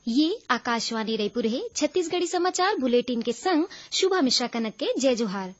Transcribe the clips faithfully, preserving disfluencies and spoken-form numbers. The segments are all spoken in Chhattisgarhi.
ये आकाशवाणी रायपुर हे। छत्तीसगढ़ी समाचार बुलेटिन के संग शुभा मिश्रा कनक के जय जोहार।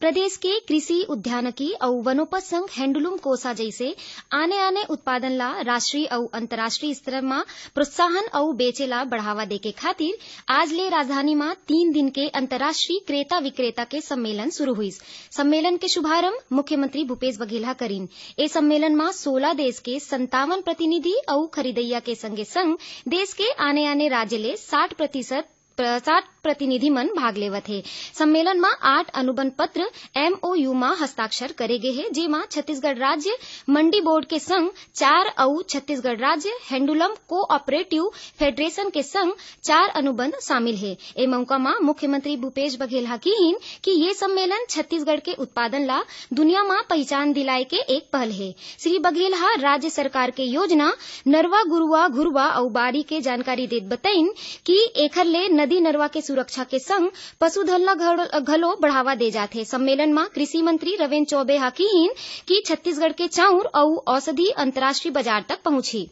प्रदेश के कृषि, उद्यानिकी अउ वनोपज संग हैंडलूम कोसा जइसे आने-आने उत्पादन ला राष्ट्रीय अउ अंतर्राष्ट्रीय स्तर म प्रोत्साहन अउ बेचे ला बढ़ावा देके खातिर आज ले राजधानी म तीन दिन के अंतर्राष्ट्रीय क्रेता विक्रेता के सम्मेलन शुरू हुइस। सम्मेलन के शुभारंभ मुख्यमंत्री भूपेश बघेल ह करिन। ए सम्मेलन म सोलह देश के संतावन प्रतिनिधि अउ खरीदइया के संगे संग देश के आने-आने राज्य ले साठ प्रतिशत प्र-, साठ प्रतिनिधि मन भाग लेवत हे। सम्मेलन म आठ अनुबंध पत्र, एमओयू, म हस्ताक्षर करे गे हे, जेमा छत्तीसगढ़ राज्य मंडी बोर्ड के संग चार अउ छत्तीसगढ़ राज्य हैंडलूम कोऑपरेटिव फेडरेशन के संग चार अनुबंध शामिल हे। ए मौका म मुख्यमंत्री भूपेश बघेल ह किहीन कि ये सम्मेलन छत्तीसगढ़ के उत्पादन ला दुनिया म पहिचान दिलाए के एक पहल हे। श्री बघेल ह राज्य सरकार के योजना नरवा, गुरुवा, घुरवा अउ बारी के जानकारी देत बतइन कि एखर ले नदी नरवा के सुरक्षा के संग पशुधन ला घड़-, घलो बढ़ावा दे जाथे। सम्मेलन म कृषि मंत्री रविन्द्र चौबे ह किहीन कि छत्तीसगढ़ के चाउर अउ औषधि अंतर्राष्ट्रीय बाजार तक पहुंचही।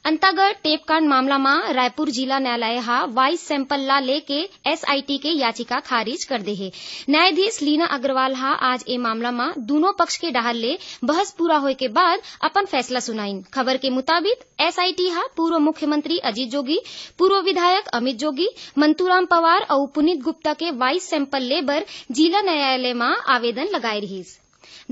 अंतागढ़ टेपकांड मामला म रायपुर जिला न्यायालय ह वॉइस सैंपल ला लेके एसआईटी के याचिका खारिज कर दे हे। न्यायाधीश लीना अग्रवाल ह आज ए मामला म दूनों पक्ष के डहार ले बहस पूरा होए के बाद अपन फैसला सुनाइन। खबर के मुताबिक एसआईटी ह पूर्व मुख्यमंत्री अजीत जोगी, पूर्व विधायक अमित जोगी, मंतूराम पवार अउ पुनीत गुप्ता के वॉइस सैंपल ले बर जिला न्यायालय म आवेदन लगाए रिहीस।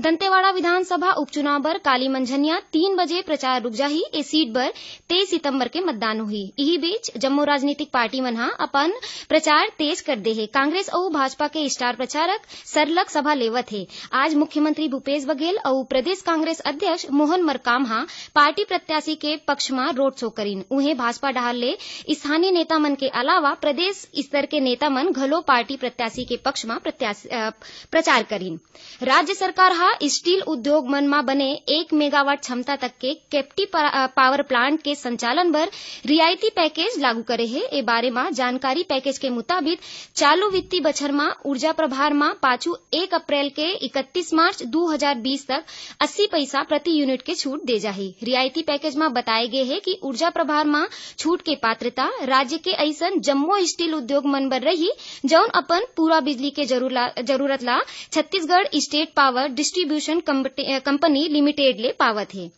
दंतेवाड़ा विधानसभा उपचुनाव बर काली मंझनिया तीन बजे प्रचार रुक जाही। ए सीट बर तेईस सितंबर के मतदान होही। इही बीच जम्मो राजनीतिक पार्टी मन ह अपन प्रचार तेज कर दे हे। कांग्रेस अउ भाजपा के स्टार प्रचारक सरलग सभा लेवत हे। आज मुख्यमंत्री भूपेश बघेल अउ प्रदेश कांग्रेस अध्यक्ष मोहन मरकाम ह पार्टी प्रत्याशी के पक्ष म रोड शो करिन। उहें भाजपा डहार ले स्थानीय नेता मन के अलावा प्रदेश स्तर के नेता मन घलो पार्टी प्रत्याशी के पक्ष म प्रत्याश-, अ, प्रचार करिन। राज्य सरकार ह स्टील उद्योग मन म बने एक मेगावाट क्षमता तक के कैप्टिव पा-, अ, पावर प्लांट के संचालन बर रियायती पैकेज लागू करे हे। ए बारे म जानकारी पैकेज के मुताबिक चालू वित्तीय बछर म ऊर्जा प्रभार म पाछू एक अप्रैल के इकतीस मार्च दू हजार बीस तक अस्सी पैसा प्रति यूनिट के छूट दे जाही। रियायती पैकेज म बताए गे हे कि ऊर्जा प्रभार म छूट के पात्रता राज्य के अइसन जम्मो स्टील उद्योग मन बर रही, जउन अपन पूरा बिजली के जरूर ला-, जरूरत ला छत्तीसगढ़ स्टेट पावर डिस्ट्रीब्यूशन कंपटी-, अ, कंपनी लिमिटेड ले पावत हे।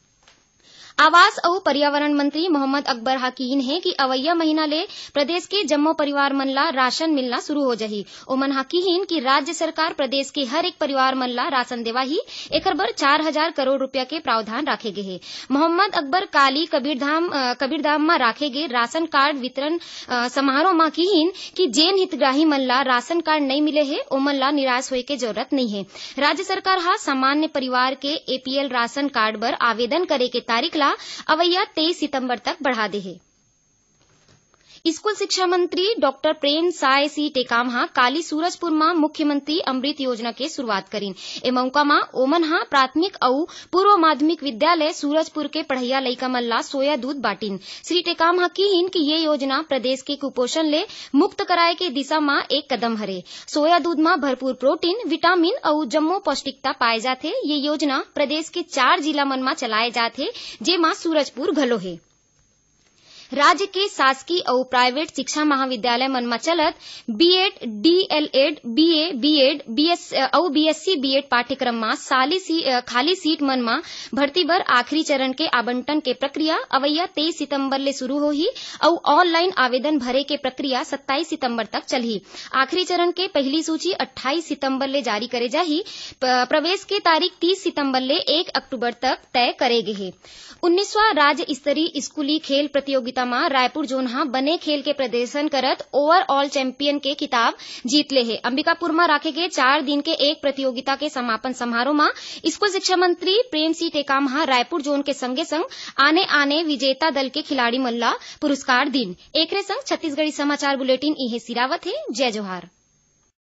आवास अउ पर्यावरण मंत्री मोहम्मद अकबर ह किहीन हे कि अवइया महीना ले प्रदेश के जम्मो परिवार मन ला राशन मिलना शुरू हो जाही। ओमन ह किहीन कि राज्य सरकार प्रदेश के हर एक परिवार मन ला राशन देवाही, एखर बर चार हजार करोड़ रुपया के प्रावधान राखे गे हे। मोहम्मद अकबर काली कबीरधाम, अ, कबीरधाम म राखे गे राशन कार्ड वितरण, अ, समारोह म किहीन कि जेन हितग्राही मन ला राशन कार्ड नइ मिले हे, ओमन ला निराश होए के जरूरत नइ हे। राज्य सरकार ह सामान्य परिवार के एपीएल राशन कार्ड बर आवेदन करे के तारीख ला अवइया तेईस सितंबर तक बढ़ा दे हे। स्कूल शिक्षा मंत्री डॉक्टर प्रेम साय सिंह टेकाम ह काली सूरजपुर म मुख्यमंत्री अमृत योजना के शुरुआत करिन। ए मौका म ओमन ह प्राथमिक अउ पूर्व माध्यमिक विद्यालय सूरजपुर के पढ़इया लइका मन ला सोया दूध बांटिन। श्री टेकाम ह किहीन कि ये योजना प्रदेश के कुपोषण ले मुक्त कराए के दिशा म एक कदम हरे। सोया दूध म भरपूर प्रोटीन, विटामिन अउ जम्मो पौष्टिकता पाए जाथे। ये योजना प्रदेश के चार जिला मन म चलाए जाथे, जेमा सूरजपुर घलो हे। राज्य के शासकीय अउ प्राइवेट शिक्षा महाविद्यालय मन म चलत बीएड, डीएलएड, बीए, बीएड, बीएस-, अउ बीएससी बीएड पाठ्यक्रम म साली सी-, अ, खाली सीट मन म भर्ती बर आखिरी चरण के आवंटन के प्रक्रिया अवइया तेईस सितंबर ले शुरू होही अउ ऑनलाइन आवेदन भरे के प्रक्रिया सत्ताईस सितंबर तक चलही। आखिरी चरण के पहली सूची अट्ठाईस सितंबर ले जारी करे जाही। प-, प्रवेश के तारीख तीस सितंबर ले एक अक्टूबर तक तय करे गे हे। उन्नीसवां राज्य स्तरीय स्कूली खेल प्रतियोगिता म रायपुर जोन ह बने खेल के प्रदर्शन करत overall champion के खिताब जीत ले हे। अंबिकापुर म राखे गे चार दिन के एक प्रतियोगिता के समापन समारोह म स्कूल शिक्षा मंत्री प्रेम सिंह टेकाम ह रायपुर जोन के संगे संग आने-आने विजेता दल के खिलाड़ी मन ला पुरस्कार दिन। एकरे संग छत्तीसगढ़ी समाचार बुलेटिन इहें सिरावत हे। जय जोहार।